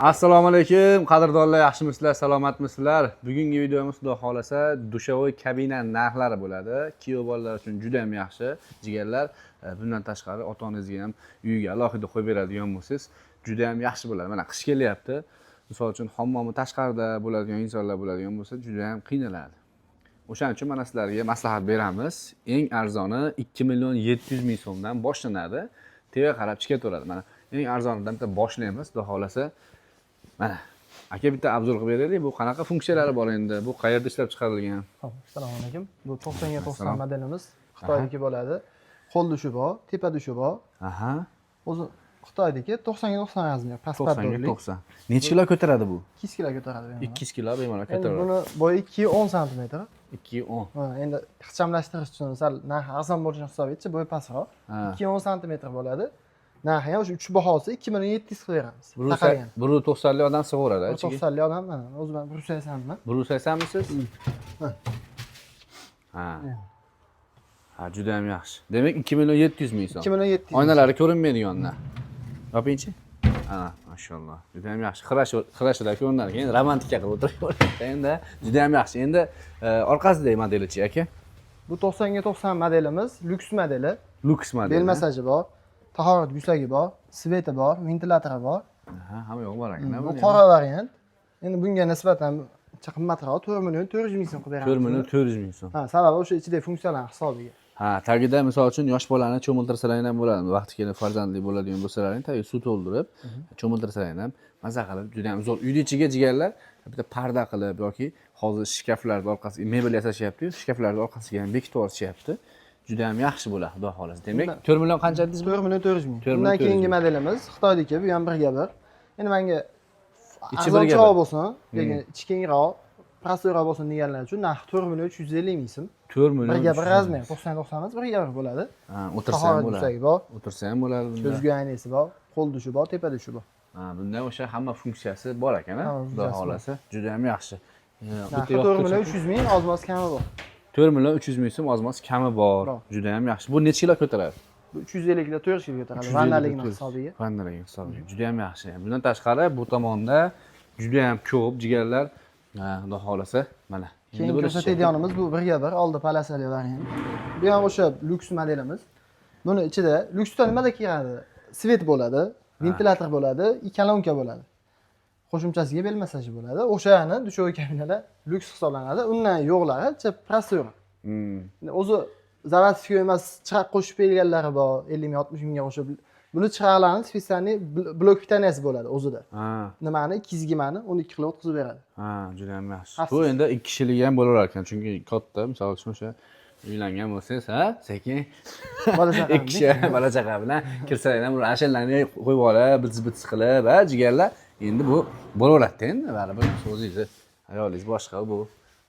Assalomu alaykum, qadrdonlar, yaxshimisizlar, salomatmisizlar? Bugungi videomiz, xudo xohlasa, душевой kabina narxlari bo'ladi. Kuyov bolalar uchun juda ham yaxshi, jigarlar. Bundan tashqari ota onangizga ham uyiga alohida qo'yib beradigan bo'lsangiz, juda ham yaxshi bo'ladi. Mana qish kelyapti. Misol uchun, hammomi tashqarida bo'ladigan insonlar bo'ladigan bo'lsa, juda ham qiynaladi. O'shaning uchun mana sizlarga maslahat beramiz. Eng arzoni 2 million 700 ming so'mdan boshlanadi. Tepaga qarab chiqib ketaveradi. Mana eng arzonidan bitta boshlaymiz, xudo xohlasa. Mana aka, bitta обзор qilib beraylik. Bu qanaqa funksiyalari bor endi? Bu qayerda ishlab chiqarilgan? Xo'p, assalomu alaykum. Bu 90 ga 90 Assalom. modelimiz Xitoyniki bo'ladi. Qo'l dushi bor, tepa dushi bor. O'zi Xitoyniki, 90 ga 90 размер, 90 ga pastpardo'rlik. 90. Necha kilo ko'taradi bu? 200 kilo ko'taradi bemalol. 200 kilo bemalol Endi ko'taradi. buni bo'yi 2,10 santimetr. 2,10. Ha, endi ixchamlashtirish uchun sal narxi arzon bo'lishini hisobiga bo'yi pastroq. 2,10 santimetr bo'ladi. Narxi ham o'sha 3 bahosi 2 million 700 qilib beramiz. Taqalgan. 1,90 lik odam sig'averadi ichiga. 90 lik odam, mana o'zim ham 180man. 180misiz? Ha. Ha, juda ham yaxshi. Demak, 2 million 700 ming so'm. 2 million 700. Oynalari ko'rinmaydiganlar. Yopingchi. Ha, mashalloh. Juda ham yaxshi. Xirash xirashlar ko'rinar ekan, romantika qilib o'tirib endi juda ham yaxshi. Endi orqasidagi modelichi, aka? Bu 90 ga 90 modelimiz, lyuks modeli. Lyuks model. Bel massaji bor, tahorat guslagi bor, свет i bor, ventilyatori bor. Ha, hamma yo'q bor ekan. Bu qora variant. Endi bunga nisbatan ancha qimmatroq, 4 million 400 ming so'm qilib beramiz. 4 million 400 ming so'm. Ha, sababi o'sha ichidagi funksiyalar hisobiga. Ha, tagida misol uchun yosh bolani cho'miltirsalaring ham bo'ladi. Vaqti kelib farzandli bo'ladigan bo'lsalaring, tagiga suv to'ldirib, cho'miltirsalaring ham maza qilib, juda ham zo'r. Uyni ichiga, jigarlar, bitta parda qilib yoki hozir shkaflarni orqasiga mebel yasashyapti-yu, shkaflarni orqasiga ham bekitib yuborishyapti. Juda ham yaxshi bo'ladi, xudo xohlasa. Demak, 4 million qancha dedingiz? 4 million 400 ming. 4 million Bundan 400 keyingi ming. modelimiz Xitoyniki, bu ham birga bir. Endi menga Ichi birga arzonchiroq bir. bo'lsin, lekin ichi kengroq, простой roq bo'lsin deganlar uchun narxi 4 million 350 ming so'm. 4 million. Birga bir 300 размер, 90 90 emas, birga bir bo'ladi. Ha, o'tirsa ham Tahorat bo'ladi. guslagi bor, O'tirsa ham bo'ladi bunda. ko'zgu oynasi bor, qo'l dushi bor, tepa dushi bor. Ha, bunda o'sha hamma funksiyasi bor ekan, a? Hamma Xudo funksiyasi bor. xohlasa, juda ham yaxshi. Bitta Narxi yoqib 4 million ko'rsating. 300 ming, oz-moz kami bor. 4 million 300 ming so'm, oz-moz kami bor. Bor. Juda ham yaxshi. Bu necha kilo ko'taradi? Bu 350 kilo, 4 kilo ko'taradi. 350 Vannaligini to'rt. hisobiga. Vannaligini hisobiga. Juda ham yaxshi. Bundan tashqari bu tomonda juda ham ko'p, jigarlar. Ha, xudo xohlasa, mana. Endi Keyin buni ko'rsatadiganimiz bu birga bir oldi полоса li variant. Bu ham o'sha lyuks modelimiz. Buni ichida lyuksda nimada keladi? Свет bo'ladi, ventilyator bo'ladi, и kolonka bo'ladi. Qo'shimchasiga bel massaji bo'ladi. O'shani душевой kabinalar lyuks hisoblanadi. Undan yo'qlari простой. O'zi заводской emas, chiroq qo'shib berganlari bor, 50 ming, 60 mingga qo'shib. Buni chiroqlarni специальный блок питания si bo'ladi o'zida. Nimani 220ni 12 qilib o'tkazib beradi. Ha, juda ham yaxshi. Xavfsiz. Bu endi ikki kishilik ham bo'laverar ekan, chunki katta, misol uchun, o'sha uylangan bo'lsangiz, ha, sekin Bola chaqa. ikki kishi bola chaqa bilan kirsalar ham ashullarni qo'yib olib, bits bits qilib, ha, jigarlar, endi bu bo'laveradida endi baribir o'zingizni ayolingiz boshqa, bu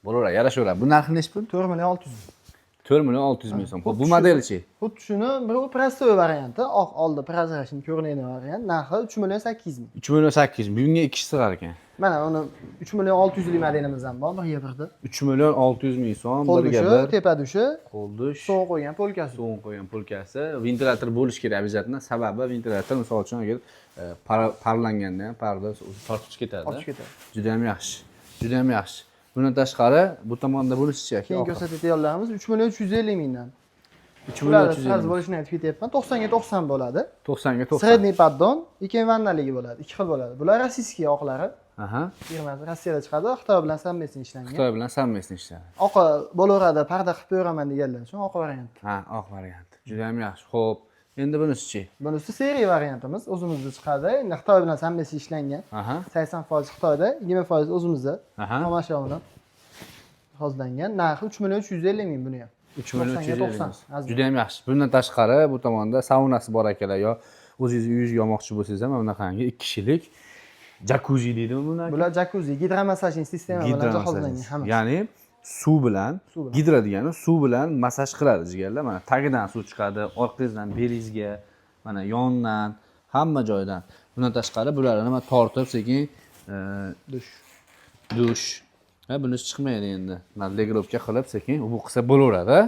bo'laveradi, yarashaveradi. Bu narxi nechi pul? 4 million 600 ming. 4 million 600 ming so'm. Xo'p, bu Xuddi modelichi? Xuddi shuni bir простой varianti, oq oldi прозрачный ko'rinadigan variant, narxi 3 million 800 ming. 3 million 800 ming. Bunga ikki kishi sig'ar ekan. Mana uni 3 million 600 lik modelimiz ham bor, birga birda. 3 million 600 ming so'm, Qo'l birga dushi, bir. tepa dushi, Qo'l dush, sovuq qo'ygan polkasi. Sovuq qo'ygan polkasi, ventilyator bo'lishi kerak обязательно. Sababi ventilyator, misol uchun, agar parlanganda ham parda o'zi tortib chiqib ketadi. Tortib ketadi. Juda ham yaxshi. Juda ham yaxshi. Bundan tashqari bu tomonda bo'lishichi, aka? Keyin ko'rsatadiganlarimiz 3 million 350 mingdan. 3 million Ular 350 сразу ming. bo'lishini aytib ketyapman. 90 ga 90 bo'ladi. 90 ga 90. Средний поддон, keyin vannaligi bo'ladi. Ikki xil bo'ladi. Bular российский oqlari. Firmasi Rossiyada chiqadi, Xitoy bilan совместно ishlangan. Xitoy bilan совместно ishlanadi. Oqi bo'laveradi, parda qilib beraman deganlar uchun oq variant. Ha, oq variant. Juda ham yaxshi. Xo'p, endi bunisichi? Bunisi серый variantimiz, o'zimizda chiqadi. Endi Xitoy bilan совместно ishlangan. 80% Xitoyda, 20% o'zimizda. Xomashyo bilan jihozlangan. Narxi 3 million 350 ming buni ham. 3 million 90 ga 350 90 ming. Azmi. Juda ham yaxshi. Bundan tashqari bu tomonda saunasi bor, akalar, yo o'zingiz uyingizga olmoqchi bo'lsangiz ham, mana bunaqangi ikki kishilik jakuzi deydimi buni, aka? Bular jakuzi, гидромассажный sistema bilan Gidro jihozlangan massaj. hammasi. Ya'ni suv bilan, Suv bilan. Gidro degani suv bilan massaj qiladi, jigarlar. Mana tagidan suv chiqadi, orqangizdan, belingizga, mana yondan, hamma joydan. Bundan tashqari bularni nima tortib sekin Dush. Dush. Ha, bunisi chiqmaydi endi. Регулировка qilib sekin bu qilsa bo'laveradi.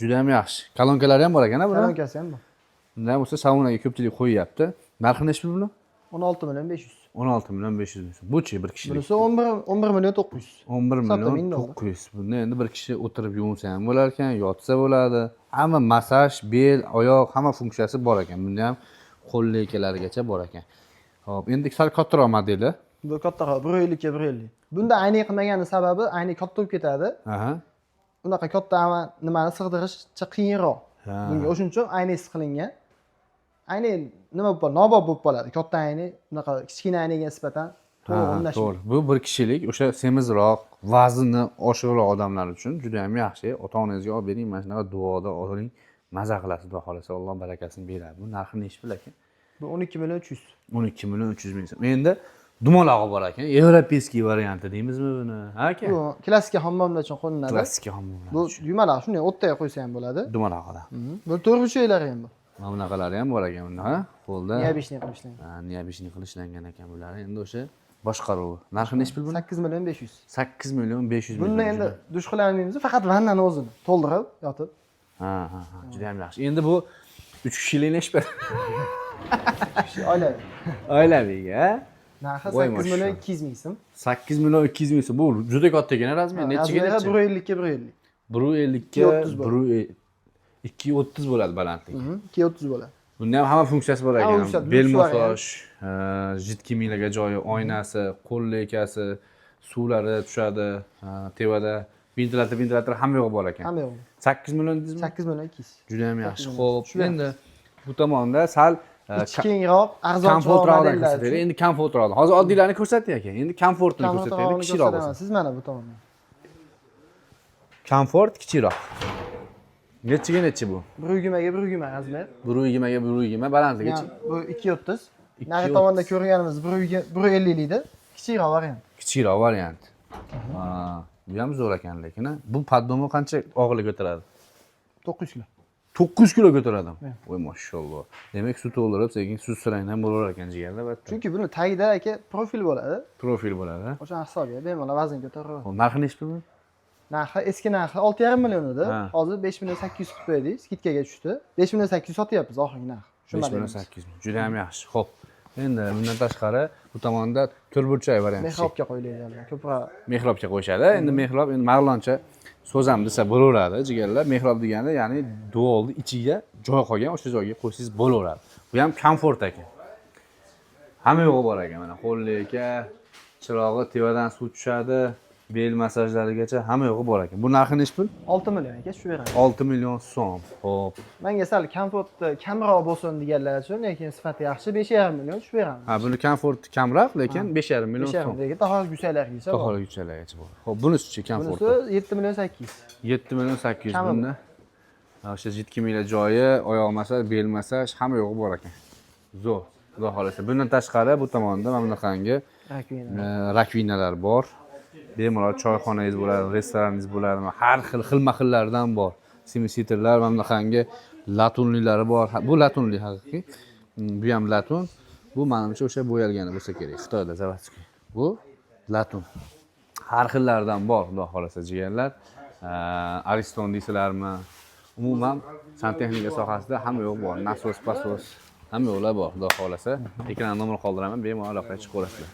Juda ham yaxshi. Kolonkalari ham bor ekan, a, buni? Kolonkasi ham bor. Undan bo'lsa saunaga ko'pchilik qo'yyapti. Narxi nechi pul buni? 16 million 500. 16 million 500 ming so'm. Bu-chi, bir kishilik? Bunisi 11 million 900. 11 Hisobda million ming dollar. 900. Bunda endi bir kishi o'tirib yuvinsa ham bo'lar ekan, yotsa bo'ladi. Hamma massaj, bel, oyoq, hamma funksiyasi bor ekan. Bunda ham qo'llikalarigacha bor ekan. Xo'p, endi sal kattaroq modeli. Bu kattaroq, 150 ga 150. Bunda ayni qilmagani sababi, ayni katta bo'lib ketadi. Unaqa katta nimani sig'dirish qiyinroq. Bunga o'shuning uchun aynisiz qilingan. Ayni nima bo'lib qoladi? Nobop bo'lib qoladi. Katta ayni unaqa kichkina ayniga nisbatan to'liq o'rnashmaydi. To'g'ri. Bu bir kishilik, o'sha semizroq, vazni oshiqroq odamlar uchun juda ham yaxshi. Ota-onangizga olib bering, mana shunaqa duoda oling, maza qilasiz, xudo xohlasa, Alloh barakasini beradi. Bu narxi nechi pul aka? Bu 12 million 300. 12 million 300 ming so'm. Endi dumalog'i bor ekan. Европейский varianti deymizmi buni? Ha aka? Bu klassika hammomlar uchun qo'llanadi. Klassika hammomlar. Bu yumaloq, shunday o'rtaga qo'ysa ham bo'ladi. Dumalog'ida. Bu to'rtburchaklari ham bor. Mana bunaqalari ham bor ekan bunda, ha? Qo'lda. Необычный qilib ishlangan. Ha, необычный qilib ishlangan ekan bular. Endi o'sha boshqaruvi. Narxi nechi pul buni? 8 million 500. 8 million 500 ming. Bunda so'm. endi dush qila olmaymiz, faqat vannani o'zini to'ldirib yotib. Ha. Juda ham yaxshi. Endi bu 3 kishilik nechi pul? Kishi oilaviy. Oilaviy, ha? Narxi Voy, 8 million mashalloh. 200 ming so'm. 8 million 200 ming so'm. Bu juda katta ekan, размер. Nechiga Размер nechi? 150 ga 150. 150 ga 230 bo'ladi. 230 bo'ladi balandligi. 230 bo'ladi. Bunda ham hamma funksiyasi bor Hamma ekan. funksiyasi, Bel lyuks variant. massaj, жидкий мыло ga joyi, oynasi, qo'llikasi, suvlari tushadi, tevada ventilyator hamma yo'q bor ekan. Hamma yo'q. 8 million deydizmi? 8 million 200. Juda ham yaxshi. Million. Xo'p, Shu endi bu tomonda sal Ichi kengroq, arzonchiroq komfortroqdan modellar ko'rsataylik. uchun. Endi komfortroqdan. Hozir oddiylarni ko'rsatdik aka. Endi komfortini ko'rsataylik, Komfortroqni kichikroq ko'rsataman. bo'lsin. Siz mana bu tomondan. Komfort kichikroq. Nechiga nechi bu? 120 ga 120 размер. 120 ga 120 balandligichi? Yani bu 230. Nari 230. tomonda ko'rganimiz 150 edi. Kichikroq variant. Kichikroq variant. Ha, bu ham zo'r ekan lekin, a? Bu поддон i qancha og'irlik ko'taradi? 900 kilo. 9 kilo ko'taradi. Voy, mashalloh. Demak, suv to'ldirib, sekin suv sirangdan bo'lar ekan jigarlar. Albatta. Chunki buni tagida aka profil bo'ladi. Profil bo'ladi. O'shani hisobiga bemalol vazn ko'taradi. Xo'p, narxi nechi pul bu? Narxi, eski narxi 6,5 million edi. Hozir 5 million 800 qilib qo'ydik. Скидка ga tushdi. 5 million 800 sotyapmiz oxirgi narx. Shu 5 million modelimiz. 800 ming. Juda ham yaxshi. Xo'p. Endi bundan tashqari bu tomonda to'rtburchak variant. Mehrobga qo'yiladi ko'proq. Mehrobga qo'yishadi. Endi mehrob, endi marg'iloncha so'z ham desa bo'laveradi, jigarlar. Mehrob degani, ya'ni devorni ichiga joy qolgan, o'sha joyga qo'ysangiz bo'laveradi. Bu ham komfort ekan. Hamma yo'g'i bor ekan, mana qo'llika, chirog'i, tevadan suv tushadi, bel massajlarigacha hamma yo'g'i bor ekan. Bu narxi nechi pul? 6 million aka, shu beramiz. 6 million so'm. Xo'p. Menga sal komfortni kamroq bo'lsin deganlar uchun, lekin sifati yaxshi, 5,5 million tushib beramiz. Ha, buni komforti kamroq, lekin 5,5 million 5,5 so'm. Lekin tahorat gusaylargacha bor. Tohora guchalarigacha bor. Xo'p, bunisichi komforti? Bunisi 7 million 800. 7 million 800 Kami. Bunda. O'sha жидкий мыло joyi, oyoq massaj, bel massaj, hamma yo'g'i bor ekan. Zo'r. Xudo xohlasa. Bundan tashqari bu tomonda mana bunaqangi Раковина. Раковина lar bor. Bemalol choyxonangiz bo'ladi, restoraningiz bo'ladi, har xil xilma-xillaridan bor. Semisitrlar, mana bunaqangi латунь lilari bor. Bu латунь li haqiqiy. Bu ham латунь. Bu manimcha o'sha bo'yalgani bo'lsa kerak. Xitoyda заводской. Bu латунь. Har xillaridan bor, xudo xohlasa, jigarlar. Ariston deysizlarmi? Umuman santexnika sohasida hamma yo'q bor. Nasos, pasos, hamma yo'qlar bor, xudo xohlasa. Ekran nomer qoldiraman, bemalol aloqaga chiqaverasizlar.